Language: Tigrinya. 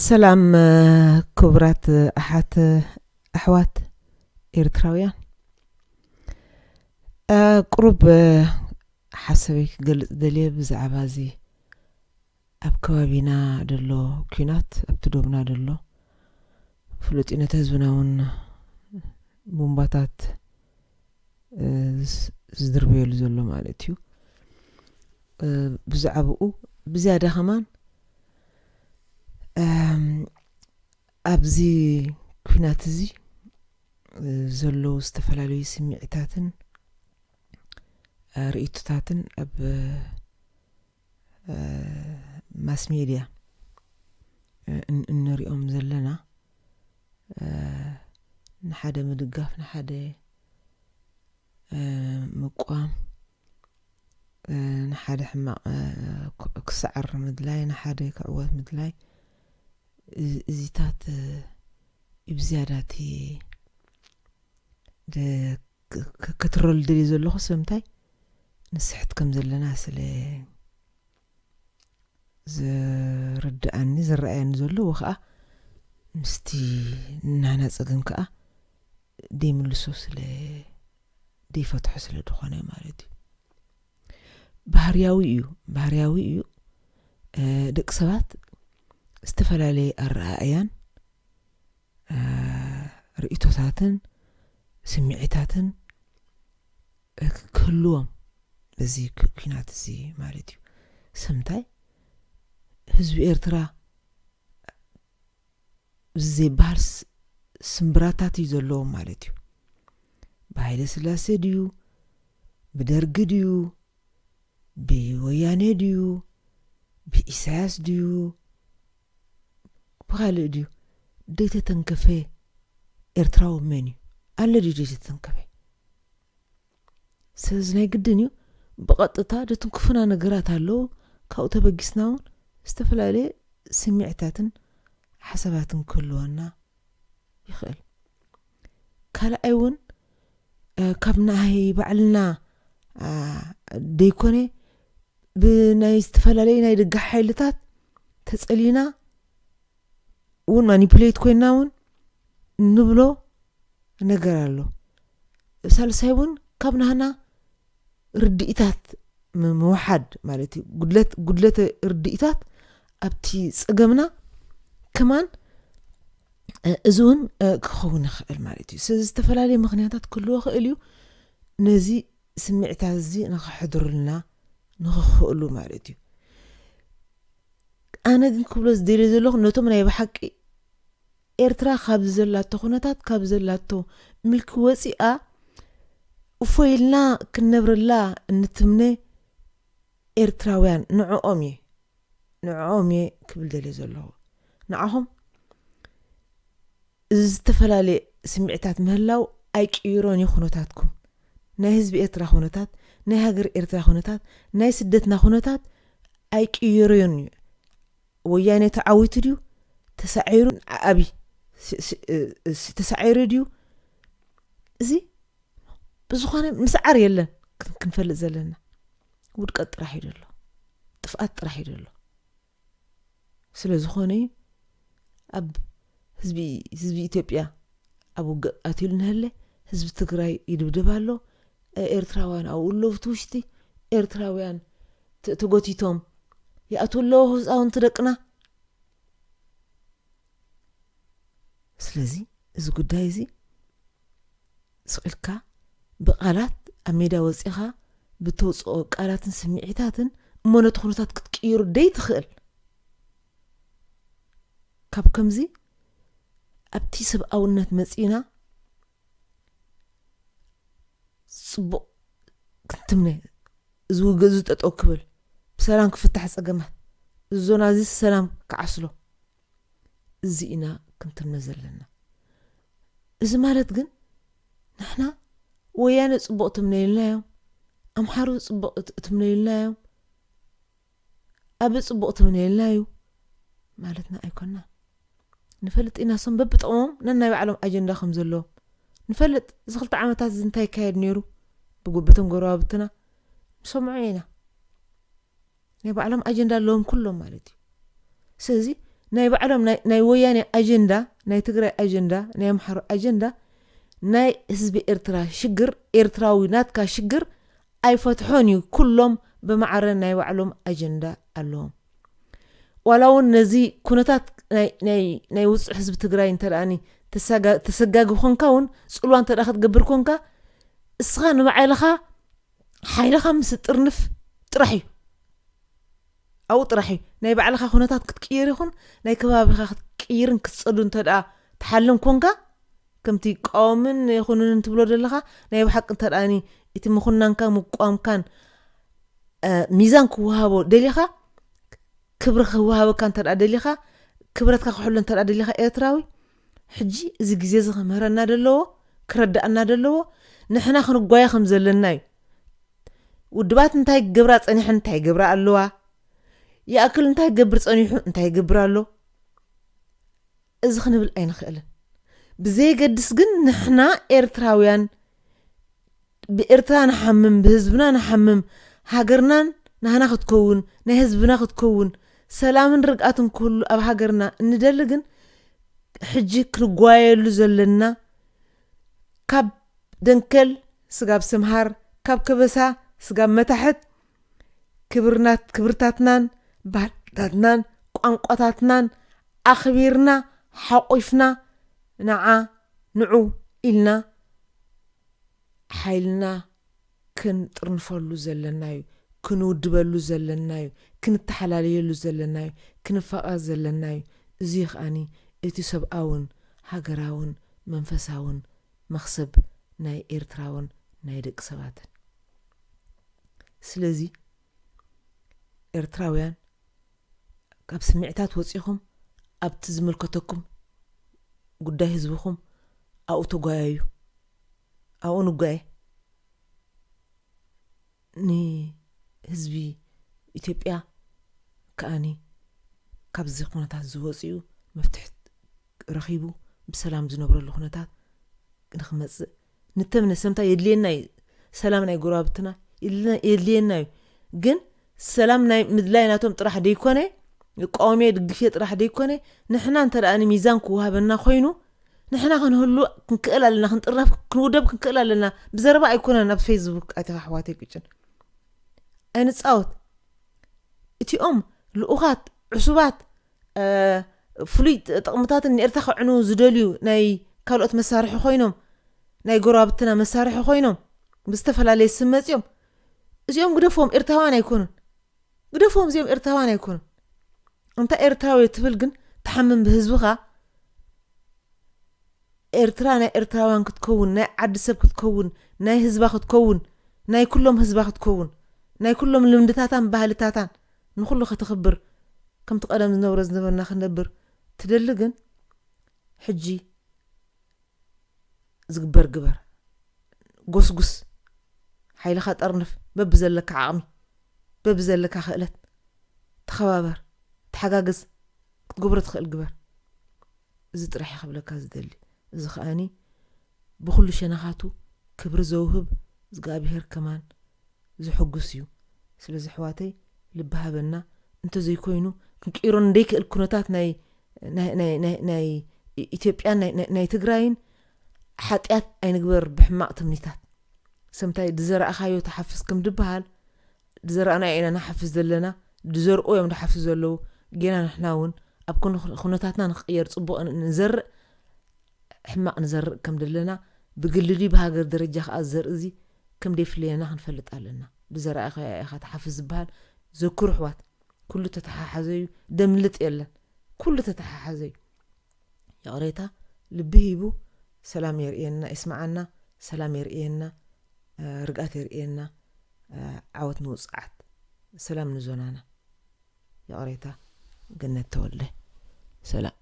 ሰላም ክቡራት ኣሓት ኣሕዋት ኤርትራውያን። ቁሩብ ሓሳበይ ክገልጽ ደልየ ብዛዕባ እዚ ኣብ ከባቢና ደሎ ኲናት ኣብቲ ዶብና ደሎ ፍሉጥ እዩ። ነቲ ህዝብና እውን ቡምባታት ዝድርበየሉ ዘሎ ማለት እዩ። ብዛዕባኡ ብዝያዳ ከማን ኣብዚ ኲናት እዚ ዘለዉ ዝተፈላለዩ ስምዒታትን ርእይቶታትን ኣብ ማስ ሜድያ እንሪኦም ዘለና ንሓደ ምድጋፍ፣ ንሓደ ምቋም፣ ንሓደ ሕማቕ ክሰዓር ምድላይ፣ ንሓደ ክዕወት ምድላይ፣ እዚታት ብዝያዳ እቲ ክትረሉ ደልየ ዘለኹ ስለምንታይ ንስሕት ከም ዘለና ስለ ዝርድኣኒ ዝረኣየኒ ዘሎ፣ ወ ከዓ ምስቲ ናና ፀገም ከዓ ደይምልሶ ስለ ደይፈትሖ ስለ ዝኾነ ማለት እዩ። ባህርያዊ እዩ፣ ባህርያዊ እዩ። ደቂ ሰባት ዝተፈላለየ ኣረኣእያን ርእይቶታትን ስምዒታትን ክህልዎም በዚ ኲናት እዚ ማለት እዩ። ሰምታይ ህዝቢ ኤርትራ ዘይበሃል ስምብራታት እዩ ዘለዎም ማለት እዩ። ብሃይለ ስላሴ ድዩ፣ ብደርጊ ድዩ፣ ብወያኔ ድዩ፣ ብኢሳያስ ድዩ፣ ብኻልእ ድዩ ደይተተንከፈ ኤርትራዊ መን እዩ? ኣሎ ድዩ ደይተተንከፈ? ስለዚ ናይ ግድን እዩ ብቐጥታ ደትንክፉና ነገራት ኣለዉ። ካብኡ ተበጊስና እውን ዝተፈላለየ ስምዒታትን ሓሳባትን ክህልወና ይኽእል። ካልኣይ እውን ካብ ናይ ባዕልና ደይኮነ ብናይ ዝተፈላለዩ ናይ ደገ ሓይልታት ተጸሊና እውን ማኒፕሌት ኮይና እውን ንብሎ ነገር ኣሎ። ሳልሳይ እውን ካብ ናህና ርድኢታት ምውሓድ ማለት እዩ። ጉድለት ጉድለተ ርድኢታት ኣብቲ ጸገምና ከማን እዚ እውን ክኸውን ይኽእል ማለት እዩ። ስለዚ ዝተፈላለየ ምኽንያታት ክህልዎ ይኽእል እዩ። ነዚ ስምዒታት እዚ ንኸሕድሩልና ንኽኽእሉ ማለት እዩ። ኣነ ግን ክብሎ ዝደልየ ዘለኹ ነቶም ናይ ብሓቂ ኤርትራ ካብ ዘላቶ ኩነታት ካብ ዘላቶ ምልኪ ወፂኣ እፎ ኢልና ክንነብረላ እንትምነ ኤርትራውያን ንዕኦም እየ ንዕኦም እየ ክብል ደልየ ዘለኹ። ንዓኹም እዚ ዝተፈላለየ ስምዒታት ምህላው ኣይቅይሮን እዩ ኩነታትኩም። ናይ ህዝቢ ኤርትራ ኩነታት፣ ናይ ሃገር ኤርትራ ኩነታት፣ ናይ ስደትና ኩነታት ኣይቅይሮን እዩ። ወያኔ ተዓዊቱ ድዩ ተሳዒሩ? ኣቢ ተሳዒሩ ድዩ? እዚ ብዝኾነ ምስዓር የለን። ክንፈልጥ ዘለና ውድቀት ጥራሕ እዩ ዘሎ፣ ጥፍኣት ጥራሕ እዩ ዘሎ። ስለ ዝኾነ እዩ ኣብ ህዝቢ ህዝቢ ኢትዮጵያ ኣብ ውግእ ኣትዩሉ እንሀለ ህዝቢ ትግራይ ይድብደብ ኣሎ። ኤርትራውያን ኣብኡ ኣለዉ፣ እቲ ውሽጢ ኤርትራውያን ተጎቲቶም ይኣትዉ ኣለዉ ህፃውንቲ ደቅና። ስለዚ እዚ ጉዳይ እዚ ስቕ ኢልካ ብቓላት ኣብ ሜዳ ወፂኻ ብተውፅኦ ቃላትን ስምዒታትን እሞ ነቲ ኩነታት ክትቅይሩ ደይትኽእል። ካብ ከምዚ ኣብቲ ሰብኣውነት መፂእና ፅቡቕ ክንትምነ፣ እዚ ውግእ እዚ ጠጠው ክብል፣ ብሰላም ክፍታሕ ፀገማት፣ እዚ ዞና እዚ ሰላም ክዓስሎ፣ እዚ ኢና ክንትምነ ዘለና። እዚ ማለት ግን ንሕና ወያነ ፅቡቕ ትምነይልና እዮም፣ ኣምሓሩ ፅቡቕ ትምነይልና እዮም፣ ኣቢ ፅቡቕ ትምነይልና እዩ ማለትና ኣይኮና። ንፈልጥ ኢና ሶም በብጥቕሞም ነናይ ባዕሎም ኣጀንዳ ከም ዘለዎም ንፈልጥ። እዚ ክልተ ዓመታት እዚ እንታይ ይካየድ ነይሩ ብጉብቶም ጎረባብትና ንሰምዖ ኢና። ናይ ባዕሎም ኣጀንዳ ኣለዎም ኩሎም ማለት እዩ። ስለዚ ናይ ባዕሎም ናይ ወያኔ ኣጀንዳ፣ ናይ ትግራይ ኣጀንዳ፣ ናይ ኣምሓሩ ኣጀንዳ፣ ናይ ህዝቢ ኤርትራ ሽግር፣ ኤርትራዊ ናትካ ሽግር ኣይፈትሖን እዩ። ኩሎም ብማዕረ ናይ ባዕሎም ኣጀንዳ ኣለዎም። ዋላ እውን ነዚ ኩነታት ናይ ውፁዕ ህዝቢ ትግራይ እንተ ተሰጋጊ ኮንካ እውን፣ ፅልዋ እንተ ክትገብር ኮንካ፣ እስኻ ንባዕልኻ ሓይልኻ ምስ ጥርንፍ ጥራሕ እዩ። ኣብኡ ጥራሕ እዩ። ናይ ባዕልኻ ኩነታት ክትቅይር ይኹን ናይ ከባቢኻ ክትቅይርን ክትፀዱ እንተ ደኣ ትሓልም ኮንካ፣ ከምቲ ይቃወምን ይኹንን ትብሎ ዘለኻ፣ ናይ ብሓቂ እንተ ደኣ እቲ ምኹናንካ ምቋምካን ሚዛን ክወሃቦ ደሊኻ፣ ክብሪ ክወሃበካ እንተ ደኣ ደሊኻ፣ ክብረትካ ክሕሎ እንተ ደኣ ደሊኻ ኤርትራዊ፣ ሕጂ እዚ ግዜ እዚ ክምህረና ደለዎ፣ ክረዳእና ደለዎ፣ ንሕና ክንጓየ ከም ዘለና እዩ። ውድባት እንታይ ክገብራ ጸኒሐን እንታይ ይገብራ ኣለዋ፣ ይኣክል እንታይ ክገብር ጸኒሑ እንታይ ይገብር ኣሎ፣ እዚ ክንብል ኣይንኽእልን። ብዘየገድስ ግን ንሕና ኤርትራውያን ብኤርትራ ንሓምም፣ ብህዝብና ንሓምም፣ ሃገርናን ናህና ክትከውን፣ ናይ ህዝብና ክትከውን፣ ሰላምን ርግኣትን ክህሉ ኣብ ሃገርና እንደሊ ግን ሕጂ ክንጓየሉ ዘለና ካብ ደንከል ስጋብ ስምሃር፣ ካብ ከበሳ ስጋብ መታሕት ክብርናት ክብርታትናን ባህልታትናን ቋንቋታትናን ኣኽቢርና ሓቑፍና ንዓ ንዑ ኢልና ሓይልና ክንጥርንፈሉ ዘለና እዩ፣ ክንውድበሉ ዘለና እዩ፣ ክንተሓላለየሉ ዘለና እዩ፣ ክንፋቐር ዘለና እዩ። እዚ እዩ ከኣኒ እቲ ሰብኣውን ሃገራውን መንፈሳውን መኽሰብ ናይ ኤርትራውን ናይ ደቂ ሰባትን። ስለዚ ኤርትራውያን ካብ ስምዒታት ወጺኹም ኣብቲ ዝምልከተኩም ጉዳይ ህዝብኹም ኣብኡ ተጓየዩ። ኣብኡ ንጓየ። ንህዝቢ ኢትዮጵያ ከኣኒ ካብዚ ኩነታት ዝወፅኡ መፍትሒ ረኺቡ ብሰላም ዝነብረሉ ኩነታት ንክመፅእ ንተምነ ሰምታ የድልየና እዩ። ሰላም ናይ ጎረባብትና የድልየና እዩ። ግን ሰላም ናይ ምድላይ ናቶም ጥራሕ ደይኮነ፣ ይቃወምየ ድግፍየ ጥራሕ ደይኮነ፣ ንሕና እንተ ደኣ ሚዛን ክወሃበና ኮይኑ ንሕና ክንህሉ ክንክእል ኣለና፣ ክንጥረፍ ክንውደብ ክንክእል ኣለና። ብዘረባ ኣይኮነን ኣብ ፌስቡክ ኣይተኻ ኣሕዋተይ ቅጭን ኣይንፃወት። እቲኦም ልኡኻት ዕሱባት ፍሉይ ጥቕምታትን ንኤርትራ ከዕኑ ዝደልዩ ናይ ካልኦት መሳርሒ ኮይኖም፣ ናይ ጎረባብትና መሳርሒ ኮይኖም ብዝተፈላለየ ስም መፂኦም፣ እዚኦም ግደፎም፣ ኤርትራውያን ኣይኮኑን። ግደፎም፣ እዚኦም ኤርትራውያን ኣይኮኑን። እንታ ኤርትራዊ ትብል ግን ትሓምም ብህዝብኻ። ኤርትራ ናይ ኤርትራውያን ክትከውን፣ ናይ ዓዲ ሰብ ክትከውን፣ ናይ ህዝባ ክትከውን፣ ናይ ኩሎም ህዝባ ክትከውን፣ ናይ ኩሎም ልምድታታን ባህልታታን ንኹሉ ከተኽብር፣ ከምቲ ቀደም ዝነብሮ ዝነበርና ክንነብር ትደሊ ግን ሕጂ ዝግበር ግበር። ጎስጉስ፣ ሓይልኻ ጠርንፍ፣ በብዘለካ ዓቕሚ፣ በብዘለካ ክእለት ተኸባበር፣ ተሓጋገዝ፣ ክትገብሮ ትኽእል ግበር። እዚ ጥራሕ እየ ክብለካ ዝደሊ። እዚ ከኣኒ ብኹሉ ሸነኻቱ ክብሪ ዘውህብ እግዚኣብሄር ከማን ዝሕጉስ እዩ። ስለዚ ኣሕዋተይ ልቢ ሃበና፣ እንተዘይኮይኑ ክንቅይሮ እንደይክእል ኩነታት ናይ ናይ ናይ ናይ ናይ ኢትዮጵያን ናይ ናይ- ናይ ትግራይን ሓጢኣት ኣይንግበር ብሕማቕ ትምኒታት። ሰምታይ ድዘራእኻዮ ትሓፍስ ከም ድበሃል ድዘራእናዮ ኢና ንሓፍስ ዘለና፣ ድዘርኡ እዮም ድሓፍሱ ዘለዉ። ጌና ንሕና እውን ኣብ ኩነ- ኩነታትና ንክቕየር ፅቡቕ ን- ንዘርእ ሕማቕ ንዘርእ ከም ዘለና ብግሊ ድዩ ብሃገር ደረጃ ከዓ ዘርኢ እዚ ከም ደይፍለየና ክንፈልጥ ኣለና። ብዘራእኻዮ ኢኻ ትሓፍስ ዝበሃል ዘክሩ ኣሕዋት። ኩሉ ተተሓሓዘ እዩ፣ ደምልጥ የለን። ኩሉ ተተሓሓዘ እዩ። ይቕሬታ ልቢ ሂቡ ሰላም የርእየና፣ ይስምዓና፣ ሰላም የርእየና፣ ርግኣት የርእየና። ዓወት ንውፅዓት፣ ሰላም ንዞናና። ይቕሬታ ገነት ተወልደ። ሰላም።